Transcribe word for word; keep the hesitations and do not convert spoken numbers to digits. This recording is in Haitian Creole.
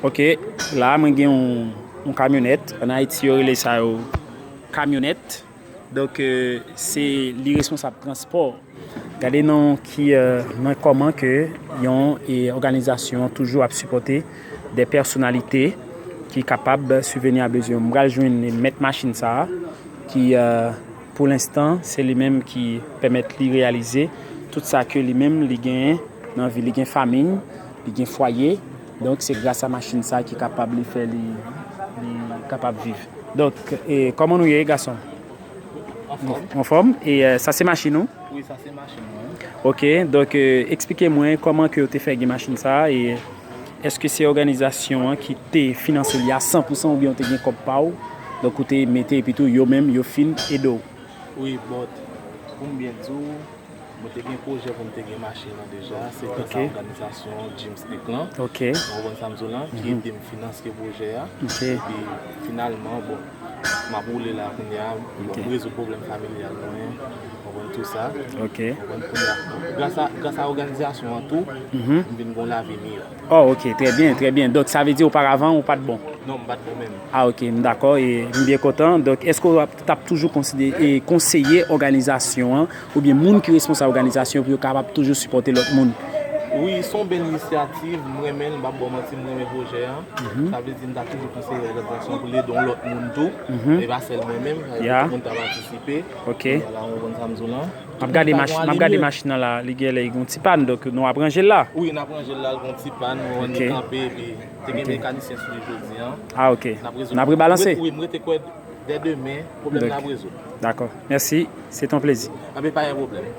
Ok, la mwen gen yon, yon kamyonèt. Ann Ayiti, yo rele sa yo kamyonèt. Donk, euh, se li responsab transpò. Gade nan ki, euh, nan kòman ke yon, e, òganizasyon toujou ap sipòte de pèsonalite ki kapab sibveni a bezwen. M pral jwenn mèt machin sa a ki, euh, pou lenstan, se li menm ki pèmèt li reyalize tout sa ke li menm li genyen nan vi. Li gen fanmi, li gen fwaye. Donk, se gras a machin sa ki kapab li fè li, li kapab viv. Donk, e, kòman nou ye, gason? Anfòm. Anfòm? E, euh, sa se machin ou? Wi, sa se machin mwen. Ok, donk, euh, eksplike mwen kòman ke w te fè gen machin sa a, e èske se òganizasyon an ki te finanse li a san pou san oubyen w te gen kòb pa w? Donk, ou te mete epi tou yo menm, yo fin ede w? Wi, but, pou m byen di w, mwen te gen pwojè pou m te gen machin nan deja. Se gras a òganizasyon Jim Slick lan. Ok. Ou konprann sa m di w lan, ki ede m finanse pwojè a. Ok. Epi, finalman, bon, m ap woule la kounye a. Bon, m rezoud pwoblèm familyal mwen. Ou konprann tou sa. Ok. Ou konprann kounye a. Bon, gras a, gras a òganizasyon an tou, m vin gon lavi miyò. Oh, ok, trè byen, trè byen. Donk, sa vle di oparavan ou pa t bon? Non, m pa t bon menm. Ah, ok, m dakò e m byen kontan. Donk, èske w ap, t ap toujou konsidere, e, konseye òganizasyon an, oubyen moun ki responsab òganizasyon pou yo kapab toujou sipòte lòt moun? Wi, se yon bèl inisyativ, m renmen l, m p ap ba w manti, m renmen pwojè a. Sa vle di, m ta toujou konseye òganizasyon pou l ede yon lòt moun tou. E pa sèl mwen menm, sa vle di tout moun ta patisipe. Ok. Vwala, ou konprann sa m di w lan. M ap gade machin nan la, li genlè gen yon ti pàn, donk nou ap ranje l la. Wi, n ap ranje l la, l gen yon ti pàn, nou annik kanpe, epi te gen mekanisyen sou li jodi an. Ah, ok. N ap rezoud. N ap rebalanse. Wi, m rete kwè dè demen, pwoblèm nan ap rezoud. Dakò. Mèsi, se ton plezi. Anben, pa gen pwoblèm.